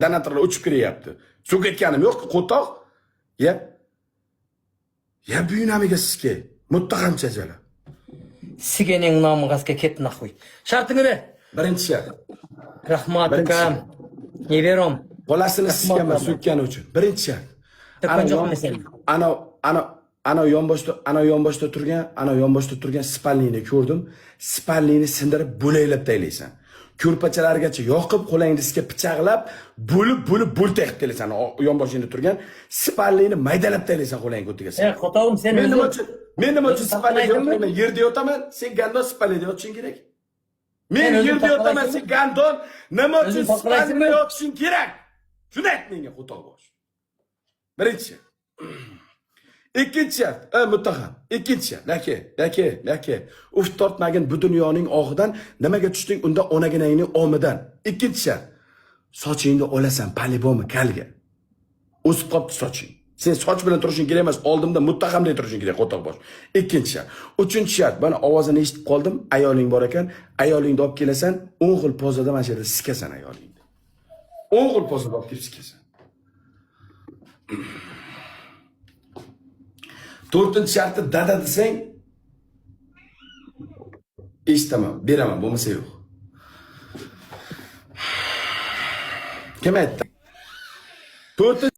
Donatorlar uchib kiryapti. So'kayotganim yo'q, qo'toq. Ya. Ya buyunamiga sizga. Muttahamcha jala. Sigening namıga ket нахуй. Shartingni ber. Birinchi shart. Rahmat Birinchi. Ukam. Neverom. Bolasini sikaman Rahmat. So'kkani uchun. Birinchi shart. Tekkan Ana yo'qmi yon- sen? Ana ana ana yonboshda, ana yonboshda turgan, ana yonboshda turgan spalnini ko'rdim. Spalnini sindirib bo'laklab taylaysan. Ko'rpachalargacha yoqib, qo'lingni sizga pichoqlab, bo'lib bo'lib bo'ltak qilib taylaysan. Yonboshingda turgan spalnini maydalab taylaysan qo'lingni ko'tiga. E, qo'tog'im, sen Men nima o'zing uchun, men nima uchun o'zing spalnida taqlaysanmi? yotmayman, yerda yotaman, sen gandon spalnida yotishing kerak. Men Sen o'zing yerda yotaman, taqlaysanmi? Sen gandon nima uchun O'zing taqlaysanmi? spalnida yotishing kerak? Shuni ayt menga, qo'toq bosh. Birinchi. Ikkinchi shart, ey muttaham, ikkinchi shart, aka, aka, aka, uf tortmagin bu dunyoning og'idan, nimaga tushding unda onaginangning omidan. Ikkinchi shart. Sochingni olasan, по-любому kalga. O'sib qolibdi soching. Sen soch bilan turishing kerak emas, oldimda muttahamdek turishing kerak, qo'toq bosh. Ikkinchi shart. Uchinchi shart, mana ovozini eshitib qoldim, ayoling bor ekan, ayolingni olib kelasan, 10 xil pozada mana shu yerda sikasan ayolingni. 10 xil pozada olib kelib sikasan. To'rtinchi sharti, dada desang eshitaman, beraman, bo'lmasa yo'q. Kim aytdi? To'rtinchi